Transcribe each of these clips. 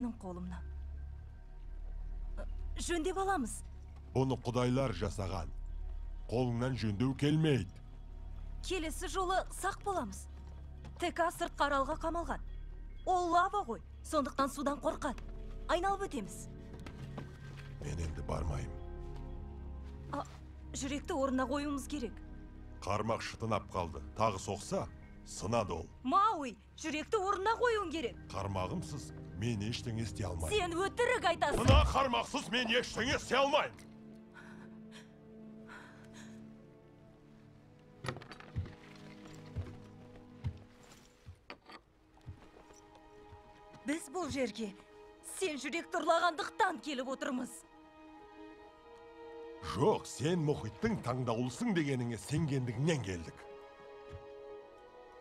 Менің қолымнан. Жөндеп аламыз. Бұны құдайлар жасаған. Қолыңнан жөндеу келмейді. Келесі жолы сақ боламыз. ТК сыртқы аралға қамалған. Ол лава ғой, сондықтан судан қорқады. Айналып өтеміз. Мен енді бармаймын. Жүректі орнына қоюымыз керек. Қармақ шытынап қалды. Тағы соқса, сынады ол. Мауи, жүректі орнына қоюың керек. Қармағымсыз мен ештеңе істей алмаймын. Сен өтірік айтасың. Мына қармақсыз мен ештеңе істей алмаймын. Біз бұл жерге сен жүректі ұрлағандықтан келіп отырмыз. Жоқ, сен мұхиттың таңдаулысың дегеніңе сенгендігіңнен келдік.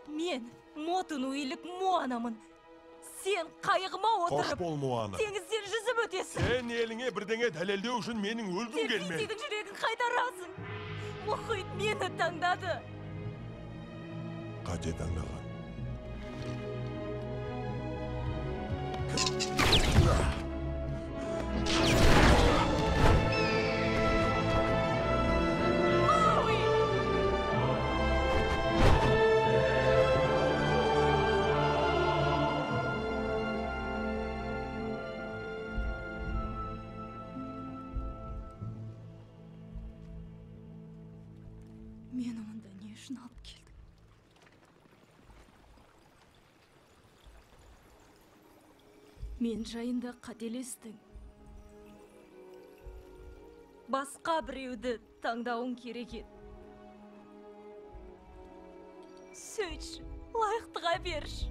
Мен Мотунуилік Моанамын. Сен қайығыма отырып, Қош бол, Моана. Теңізден жүзіп өтесің. Сен еліңе бірдеңе дәлелдеу үшін менің өлгім келмеді. Сен Фитидің жүрегін қайтарасың. Мұхит мені таңдады. Қате таңдаған. Мені мұнда не үшін алып келдің? Мен жайында қателестің. Басқа біреуді таңдауың керек еді. Сөйтші, лайықтыға берші.